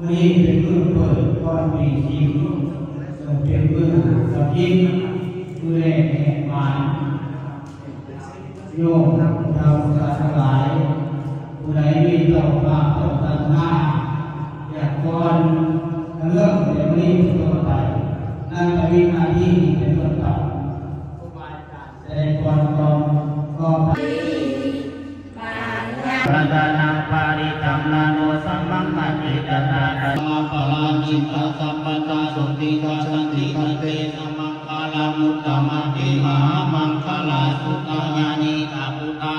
ມື້ນີ້ເປັນມື້ເປີດກ່ອນປີຊິງ ເປັນມື້ກະຖິນ ມື້ແລກແຫກໝານ. ໂຍມຜູ້ເຖົ້າທັງຫຼາຍ ຜູ້ໃດມີເຈົ້າພາບເຈົ້າຕັນຫາ ຢາກຟ້ອນ ກະເລີ່ມແຕ່ມື້ນີ້ເປັນຕົ້ນໄປ ນັບແຕ່ວິນາທີນີ້ເປັນຕົ້ນໄປ ຄຮູບາອາຈານຈະໄດ້ຟ້ອນຕໍ່ ຕໍ່ໄປ. ລັດຕະນະປະລິຕັງນະໂມ ສະມັງຄະຕິຕະນະ ສະມະປາລາມິຕາ ສັບພັນຕາ ໂສຕິກາ ສັນຕິ ພັນເຕ ສະມັງຄະລັງ ອຸດຕະມະເກ ມະຫາມັງຄະລາ ສຸຕະຍານິ ຕະປຸດຕະ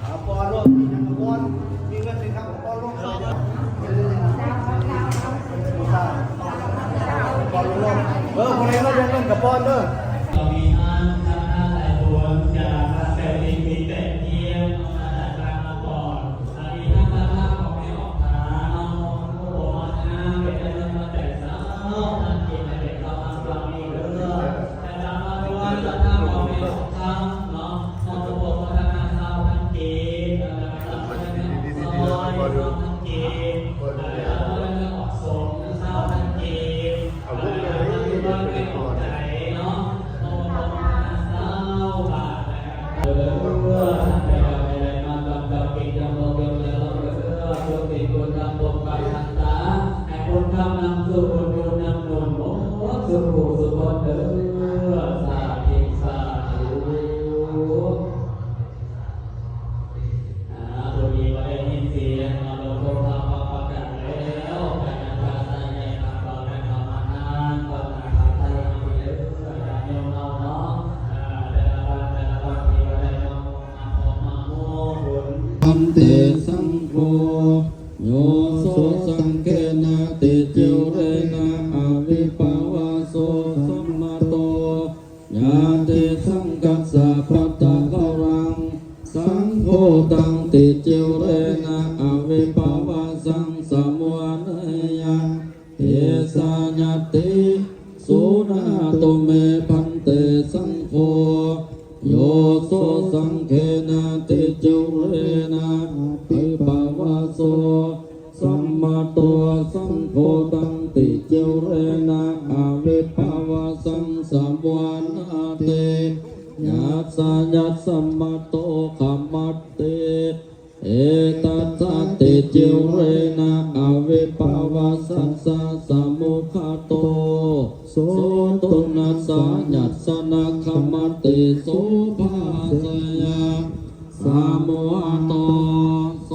ເອົາ ປ້ອນໂລດ ມີຫຍັງກະປ້ອນ ມີເງິນຊິຄັບ ປ້ອນໂລດ ເອີ ປ້ອນໂລດ ເອີ ຜູ້ໃດເງິນ ເງິນກະປ້ອນເດີ. ກໍມີທ່ານ ທ່ານຫຼາຍຄົນຈາກພາກແຂວງທີ່ມີແປດແຍກເນາະ ມາຈາກຕ່າງນະຄອນ ກໍມີທັງພະທາດຂອງແມ່ອອກຜາເນາະ ໂອ້ ມາທາງເປັນໄດ້ເງິນປັດໄຈຊາວພັນກີບ ໃຫ້ເປັນເຂົ້າທາງການນີ້ເດີ ແລະ ກະມາຖວາຍພະທາດຂອງແມ່ອອກຄຳເນາະ ຂໍສົມທົບພັດທະນາຊາວພັນກີບ ແລະ ກະມາຖວາຍແມ່ອອກຊອຍຊາວພັນກີບ ແລະ ກະມາຖວາຍແມ່ອອກສົມຊາວພັນກີບ ເອົາ ແລະ ກະມາຖວາຍແມ່ອອກໃຈເນາະ ຂໍສົມທົບພັດທະນາຊາວບາດ ເດີ ທ່ານໃດກໍໃຫ້ໄດ້ມາກຳກັບກິດຈະຂອງຕົນແລ້ວເດີ ທຸກສິ່ງທຸກຢ່າງ ປົກປັກຮັກສາ ໃຫ້ບຸນຄຳນຳສູ່ບຸນຢູ່ນຳໜູນໝົດສູ່ຜູ້ສູ່ຄົນເດີ ສາທຸ ສາທຸ. ອາ ຜູ້ທີ່ບໍ່ໄດ້ຍິນສຽງເນາະ ໂດຍພວກເຮົາປະກາດແລ້ວ ກະນະພາສາໃຫຍ່ ພາເບົາ ແລະ ທຳມະທານ ພານາພາໄທເຮົານີ້ເດີ ຍາດໂຍມເຮົາເນາະ ອາ ແຕ່ລະບ້ານ ແຕ່ລະວັດທີ່ວ່າໄດ້ມາ ມາພົບມາຮູ້ບຸນ ພັນເຕ ສັງໂຄ ໂຍໂສ ສັງເຄນະ ຕິຈິວເຣນະ ອະວິພະວະໂສ ສຳມະໂຕ ຍະຕິສັງກັດສະ ປັດຕະຄະລັງ ສັງໂຄ ຕັງ ຕິຈິວເຣນະ ອະວິພະວະສັງ ສະມຸຫະເນຍ ເອສະຍະຕິ ສຸນາຕຸເມ ພັນເຕ ສັງໂຄ ໂຍໂສ ສັງເຄນະ ຕິຈິວເຣນະ ອະວິພະວະໂສ ສຳມະໂຕ ສັງໂຄ ຕັງ ຕິຈິວເຣນະ ອະວິພະວະສັງ ສະມຸຫະເນຍ ຍະສະ ຍະສະ ສຳມະໂຕ ຄະມະຕິ ເອຕັດສະ ຕິຈິວເຣນະ ອະວິພະວະສັດສະ ສະມຸຂະໂຕ ໂສຕຸນະສະ ຍະສະນະ ຄະມະຕິ ໂສພາສະຍາ ສະມຸຫະໂຕ ໂສ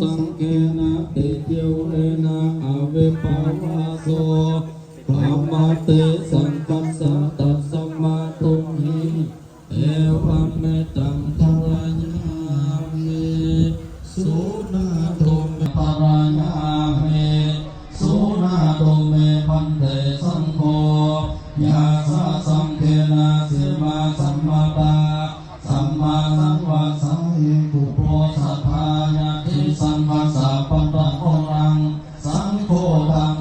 ສັງເຄນະ ຕິຈິວເຣນະ ອະວິພະວະໂສ ຄະມະຕິ ສັງກັດສະ ຕັດສະມາ ຕຸມຫິ ເອວັມ ເມຕັງ ທະຣະຍາມິ ສຸນາຕຸເມ ທະຣະຍາມິ ສຸນາຕຸເມ ພັນເຕ ສັງໂຄ ຍະສະ ສັງເຄນະ ສີມາ ສຳມະຕາ ສຳມາສັງວາສາ ເອກຸໂພ ສະຖາຍາຕິ ສັງຄັດສະ ປັດຕະໂຄລັງ ສັງໂຄ ຕັງ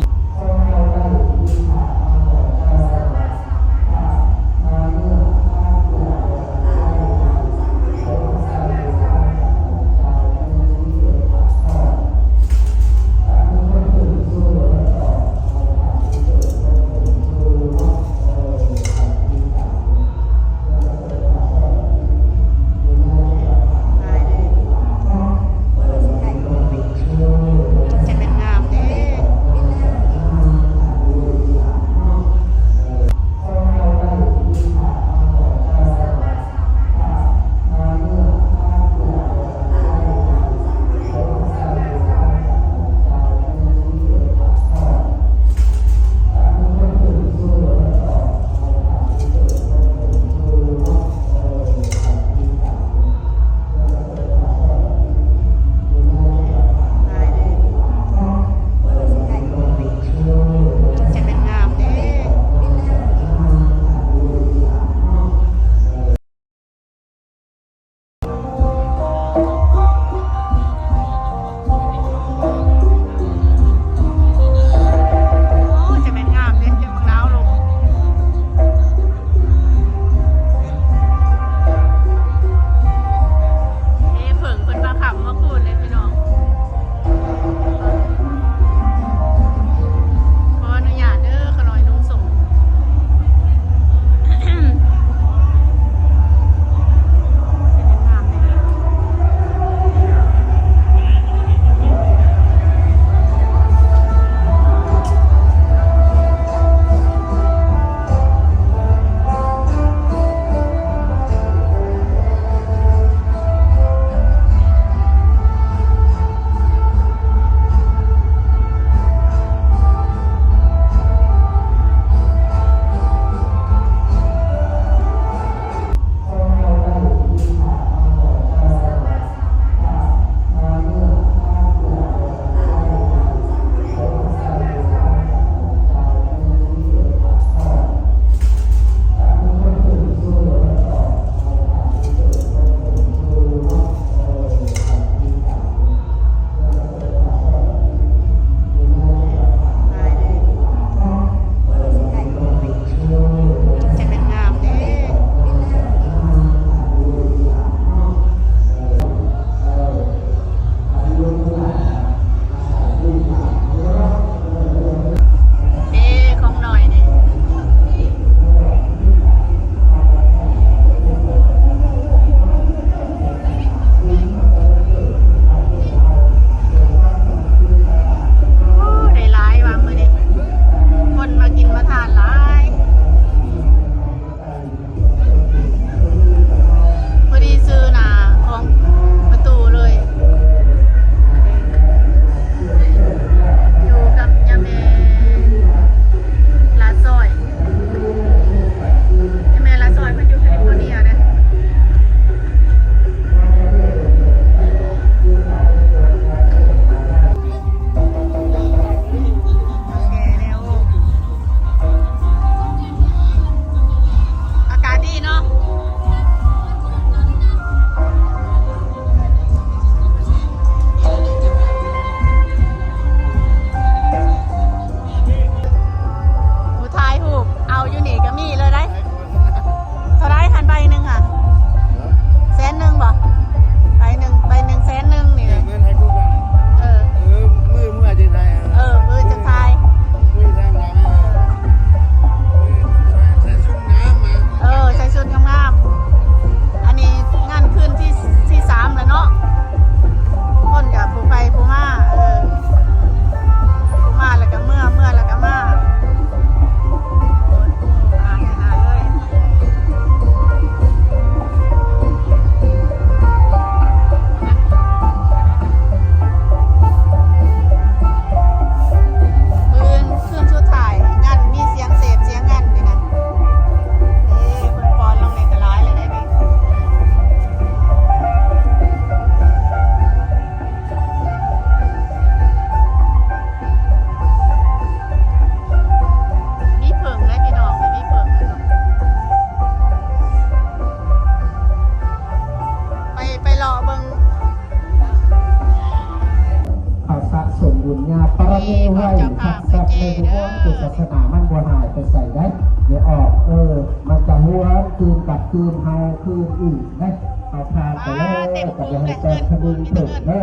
ຍາປະເມໄວ້ ຮັກສັດໃນບຸນ ຄືສາສະໜາມັນບໍ່ຫາຍໄປໃສໄດ໋ ແມ່ອອກ ເອີ ມັນຈະຫວນຄືນກັບຄືນເຮົາຄືນອີກໄດ໋. ເຮົາຜ່ານໄປແລ້ວກໍບໍ່ໃຫ້ແຕ່ຄະນຶງເຖິງເດີ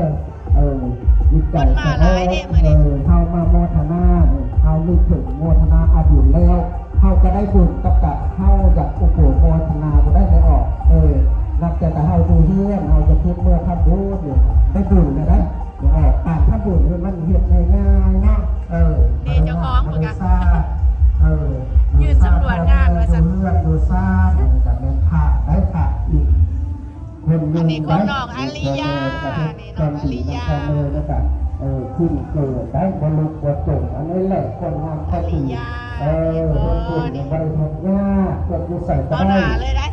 ເອີ ຈິດໃຈສະເພາະ ເອີ ເຮົາມາໂມທະນາ ເຮົານຶກເຖິງໂມທະນາອາບຸນແລ້ວ ເຮົາກໍໄດ້ບຸນກັບກັນ ເຮົາຢາກອຸໂປໂມທະນາບໍ່ໄດ້ ແມ່ອອກ ເອີ ນັບແຕ່ເຮົາຢູ່ເຮືອນ ເຮົາຈະຄິດເມື່ອທຳບຸນ ໄດ້ບຸນແລ້ວໄດ໋. ອອກປາກທຳບຸນນີ້ມັນເຮັດງ່າຍໆເນາະ ເອີ ນີ້ເຈົ້າຂອງເພິ່ນກະ ເອີ ຢືນສຳຫຼວດງານວ່າຊັ້ນ ຢູ່ເຮືອນຢູ່ຊານ ອັນນີ້ກະແມ່ນພະໄດ້ພະອີກຄົນໜຶ່ງ ອັນນີ້ຂອງນ້ອງອາລິຍາ ນີ້ນ້ອງອາລິຍາ ເອີ ຂຶ້ນເກີດໄດ້ບໍ່ລຸກບໍ່ຕົງ ອັນນີ້ແຫຼະຄົນງາມຄວາມດີ ເອີ ຄົນບຸນບໍ່ໄດ້ທຸກຍາກ ເຮັດຢູ່ໃສກໍໄດ້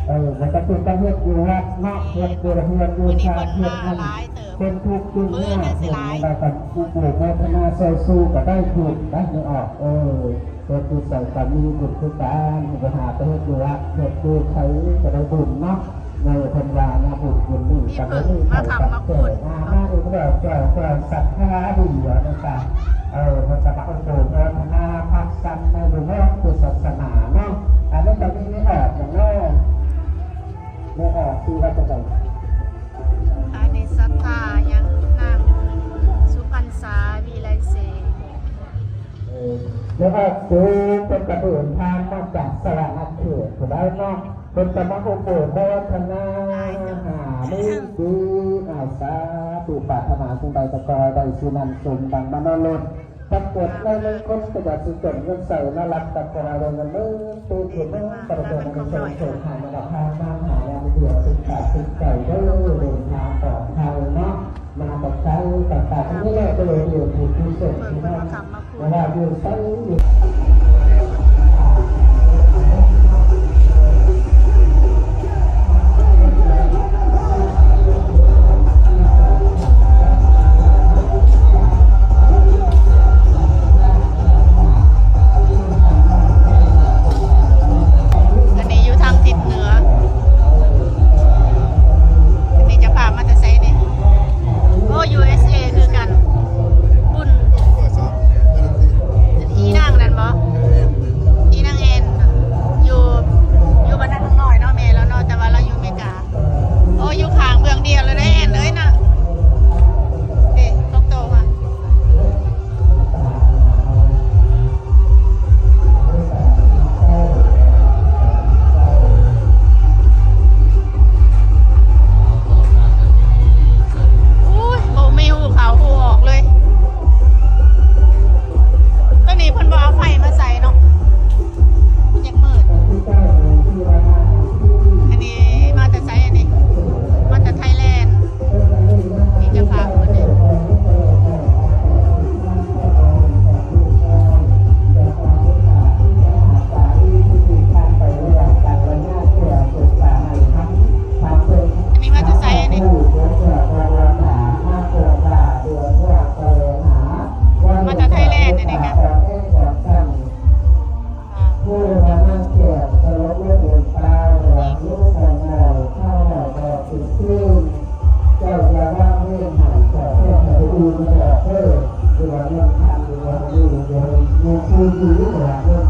ເອີ ບໍ່ຈຳເປັນຕ້ອງເຮັດຢູ່ວັດເນາະ ເຮັດຢູ່ເຮືອນຢູ່ຊານ ເຮັດນັ້ນ ເປັນທຸກເປັນຍາກເຮັດແນວໃດກໍອຸໂປໂມທະນາຊ່ອຍຊູກໍໄດ້ບຸນໄດ້ ແມ່ອອກ ເອີ ເຮັດຢູ່ໃສກໍມີບຸນຄືກັນ ໄປຫາໄປເຮັດຢູ່ວັດເຮັດຢູ່ໃສກໍໄດ້ບຸນເນາະ ເອີ ເພິ່ນວ່ານະ ບຸນບຸນນີ້ກໍບໍ່ມີໃຜປະເສດ ມາມາອີກແລ້ວ ເຈົ້າ ເຈົ້າສັດທາດີວ່າຊັ້ນ ເອີ ເພິ່ນກໍມາອຸໂປໂມທະນາພັກສັນໃນບຸນຂອງສາສະໜາເນາະ ອັນນີ້ກໍມີແມ່ອອກຫຍັງເນາະ ແມ່ອອກຊື່ວ່າຈັ່ງໃດ? ອັນນີ້ສັດທາຫຍັງ ນາງສຸພັນສາ ວິໄລເສນ ເອີ ແມ່ອອກຄືເພິ່ນກະເດີນທາງມາຈາກສະຫວັນນະເຂດພຸ້ນແຫຼະເນາະ ເພິ່ນກະມາອຸໂປໂມທະນາຫາມື້ດີ ອາ ສາທຸ ປາດຖະໜາສິ່ງໃດກໍຂໍໃຫ້ໄດ້ສິ່ງນັ້ນ ສົມດັ່ງມະໂນລົດ ປາກົດໃນມຸງຄຸນ ກໍຢ່າຊິຈົນເງິນໃສມາລັກກັບພວກເຮົາເງິນເດີ ຄືເບິ່ງປະເພນີຊົນໂສດຫາຍມາລະພານາມຫາຍາມເດຍ ເປັນກາຍເປັນໃຈເດີ ເດີນທາງປອດໄພເນາະ ມາແຕ່ໄກກໍຕາມນີ້ແຫຼະ ເດີ ເດີບຸນກຸສົນເນາະ ເພິ່ນມາຄ້ຳມາ ເວລາຢູ່ໃສຢູ່ ອັນນີ້ຢູ່ທາງທິດເໜືອ ອັນນີ້ເຈົ້າພາບມາແຕ່ໃສນີ້? ໂອ້ ຢູເອສເອ ຄືກັນ ບຸນ ອີນາງນັ້ນບໍ່? ອີນາງແອນ ຢູ່ ຢູ່ບ້ານນາທອງນ້ອຍເນາະ ແມ່ລາວເນາະ ແຕ່ວ່າລາວຢູ່ເມກາ. ໂອ້ ຢູ່ຂ້າງເບື້ອງດຽວເລີຍເດ້ ແອນເອີຍນະ ເດ້ ຂອງໂຕຫະ. ໂອ້ຍ ບໍ່ມີຫູເຂົ້າຫູອອກເລີຍ ໂຕນີ້ເພິ່ນບໍ່ເອົາໄຟມາໃສ່ເນາະ ມັນຍັງມືດ. ອັນນີ້ມາແຕ່ໃສ? ອັນນີ້ມາແຕ່ໄທແລນ ທີ່ເຈົ້າພາບເພິ່ນນີ້. ອັນນີ້ມາແຕ່ໃສ? ອັນນີ້ ມາແຕ່ໄທແລນ ອັນນີ້ກະ ຜູ້ມານັ່ງແຂກເຄົາລົບເລີຍບຸນຕາ ເລື່ອງລູກຂອງເຮົາ ເຮົາບໍ່ຕິດຄືນ ເຈົ້າຢ່າວາງເວນໃຫ້ຂອງແຂກຜູ້ອື່ນມາບອກເດີ ຫຼືວ່າເງິນພັນ ຫຼືວ່າເງິນ ຫຼືວ່າເງິນຄືນຢູ່ ຫຼືວ່າເງິນ